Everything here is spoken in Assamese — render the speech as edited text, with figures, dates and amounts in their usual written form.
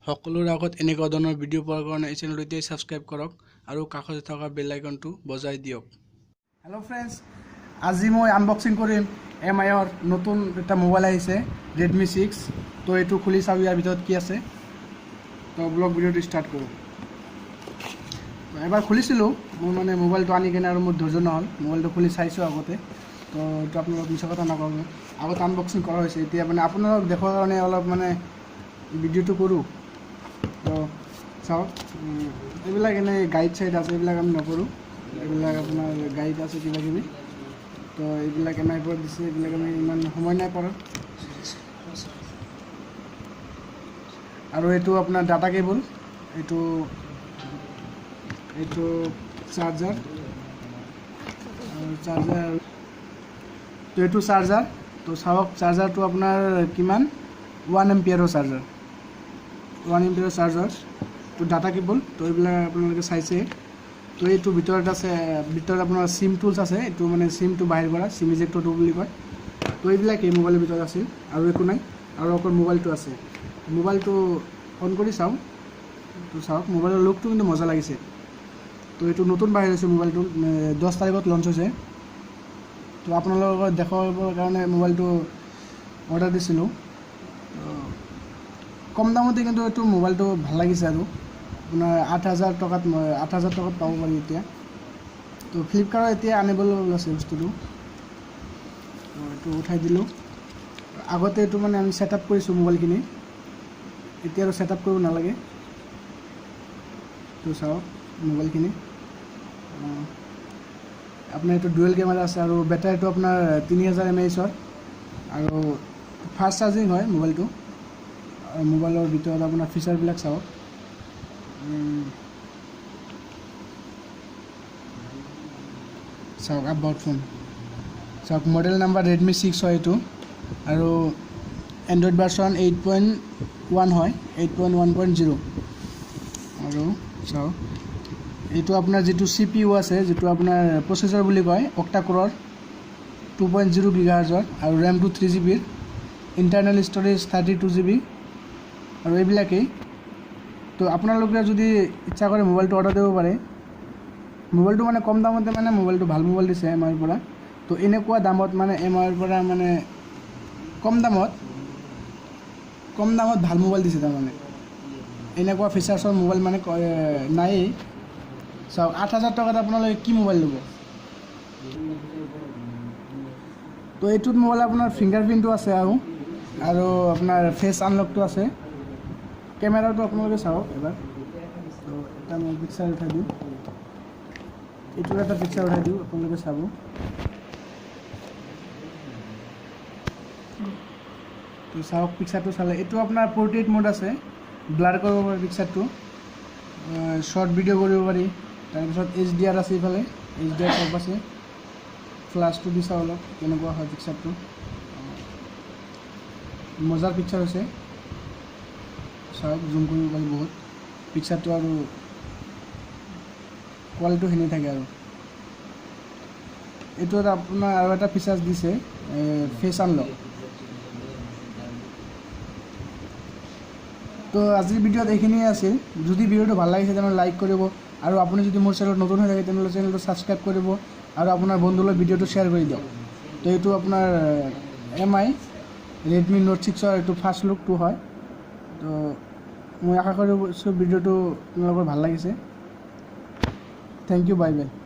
সকলোৰে আগত এনেকুৱা ধৰণৰ ভিডিঅ' পোৱাৰ কাৰণে এই চেনেলটো এতিয়াই ছাবস্ক্ৰাইব কৰক আৰু কাষতে থকা বেল আইকনটো বজাই দিয়ক। হেল্ল' ফ্ৰেণ্ডছ, আজি মই আনবক্সিং কৰিম এম আইৰ নতুন এটা মোবাইল আহিছে ৰেডমি 6। তো এইটো খুলি চাওঁ ইয়াৰ ভিতৰত কি আছে। তো ব্লগ ভিডিঅ'টো ষ্টাৰ্ট কৰোঁ। তো এবাৰ খুলিছিলোঁ মোৰ মানে মোবাইলটো আনি কেনে আৰু মোৰ ধৈৰ্য নহ'ল, মোবাইলটো খুলি চাইছোঁ আগতে। তো এইটো আপোনালোক মিছা কথা নকওঁ, আগতে আনবক্সিং কৰা হৈছে। এতিয়া মানে আপোনালোক দেখুৱাৰ কাৰণে অলপ মানে ভিডিঅ'টো কৰোঁ। তো চাওক, এইবিলাক এনেই গাইড চাইড আছে, এইবিলাক আমি নকৰোঁ। এইবিলাক আপোনাৰ গাইড আছে কিবা কিবি। তো এইবিলাক এম আইৰ পৰা দিছে, এইবিলাক আমি ইমান সময় নাই পঢ়া। আৰু এইটো আপোনাৰ ডাটা কেবল, এইটো এইটো চাৰ্জাৰ আৰু চাৰ্জাৰ, তো এইটো চাৰ্জাৰ। তো চাওক, চাৰ্জাৰটো আপোনাৰ কিমান, 1 এম্পিয়াৰৰ চাৰ্জাৰ, 1 এম্পিয়াৰৰ চাৰ্জাৰ। তো ডাটা কেবল, তো এইবিলাক আপোনালোকে চাইছে। তো এইটো ভিতৰত আছে, ভিতৰত আপোনাৰ চিম টুলছ আছে, এইটো মানে চিমটো বাহিৰ কৰা, চিম ইজেক্টৰটো বুলি কয়। তো এইবিলাক এই মোবাইলৰ ভিতৰত আছিল আৰু একো নাই, আৰু অকল মোবাইলটো আছে। মোবাইলটো অন কৰি চাওঁ। তো চাওক, মোবাইলৰ লুকটো কিন্তু মজা লাগিছে। তো এইটো নতুন বাহিৰ হৈছে মোবাইলটো, 10 তাৰিখত লঞ্চ হৈছে। তো আপোনালোকক দেখুৱাবৰ কাৰণে মোবাইলটো অৰ্ডাৰ দিছিলোঁ। তো কম দামতে কিন্তু এইটো মোবাইলটো ভাল লাগিছে। আৰু আপোনাৰ 8000 টকাত, মই 8000 টকাত পাব পাৰি এতিয়া। তো ফ্লিপকাৰ্টত এতিয়া আনিবলৈ ওলাইছে বস্তুটো। তো এইটো উঠাই দিলোঁ। আগতে এইটো মানে আমি ছেট আপ কৰিছোঁ মোবাইলখিনি, এতিয়া আৰু ছেট আপ কৰিব নালাগে। তো চাওক মোবাইলখিনি, আপোনাৰ এইটো ডুৱেল কেমেৰা আছে আৰু বেটাৰীটো আপোনাৰ 3000 এম এইচৰ আৰু ফাষ্ট চাৰ্জিং হয় মোবাইলটো। আৰু মোবাইলৰ ভিতৰত আপোনাৰ ফিচাৰবিলাক চাওক। চাওক, এবাউট ফোন চাওক, মডেল নাম্বাৰ ৰেডমি 6 হয় এইটো আৰু এণ্ড্ৰইড ভাৰ্চন 8.1 হয়, 8.1.0। আৰু চাওক, এইটো আপোনাৰ যিটো চি পি ইউ আছে, যিটো আপোনাৰ প্ৰচেছৰ বুলি কয়, অক্টাকোৰৰ 2.0 গিগাহাৰ্জৰ আৰু ৰেমটো 3 জি বিৰ, ইণ্টাৰনেল ষ্ট'ৰেজ 32 জি বি আৰু এইবিলাকেই। তো আপোনালোকে যদি ইচ্ছা কৰে মোবাইলটো অৰ্ডাৰ দিব পাৰে। মোবাইলটো মানে কম দামতে মানে মোবাইলটো ভাল মোবাইল দিছে এম আইৰ পৰা। তো এনেকুৱা দামত মানে এম আইৰ পৰা মানে কম দামত ভাল মোবাইল দিছে। তাৰমানে এনেকুৱা ফিচাৰ্ছৰ মোবাইল মানে নায়েই। চাওক, 8000 টকাত আপোনালোকে কি মোবাইল ল'ব? তো এইটোত মোবাইল আপোনাৰ ফিংগাৰ প্ৰিণ্টটো আছে আৰু আৰু আপোনাৰ ফেচ আনলকটো আছে। কেমেৰাটো আপোনালোকে চাওক এবাৰ। তো এটা মই পিকচাৰ উঠাই দিওঁ, এইটোৰ এটা পিকচাৰ উঠাই দিওঁ, আপোনালোকে চাব। তো চাওক, পিকচাৰটো চালে এইটো আপোনাৰ পৰ্ট্ৰেইট মোড আছে, ব্লাৰ কৰিব পাৰি পিকচাৰটো, শ্বৰ্ট ভিডিঅ' কৰিব পাৰি। তাৰপিছত এইচ ডি আৰ আছে, ইফালে এইচ ডি আৰ টপ আছে। ফ্লাছটো দি চাওঁ অলপ কেনেকুৱা হয় পিকচাৰটো, মজাৰ পিকচাৰ হৈছে। চাওক, জুম কৰিব পাৰি বহুত পিকচাৰটো আৰু কোৱালিটিটো সেনে থাকে। আৰু এইটোত আপোনাৰ আৰু এটা ফিচাৰ্ছ দিছে, ফেচ আনলক। তো আজিৰ ভিডিঅ'ত এইখিনিয়ে আছিল। যদি ভিডিঅ'টো ভাল লাগিছে তেনেহ'লে লাইক কৰিব আৰু আপুনি যদি মোৰ চেনেলত নতুন হৈ থাকে তেনেহ'লে চেনেলটো ছাবস্ক্ৰাইব কৰিব আৰু আপোনাৰ বন্ধুলৈ ভিডিঅ'টো শ্বেয়াৰ কৰি দিয়ক। তো এইটো আপোনাৰ এম আই ৰেডমি নোট 6ৰ এইটো ফাৰ্ষ্ট লুকটো হয়। তো মই আশা কৰিছোঁ ভিডিঅ'টো আপোনালোকৰ ভাল লাগিছে। Thank you, bye bye.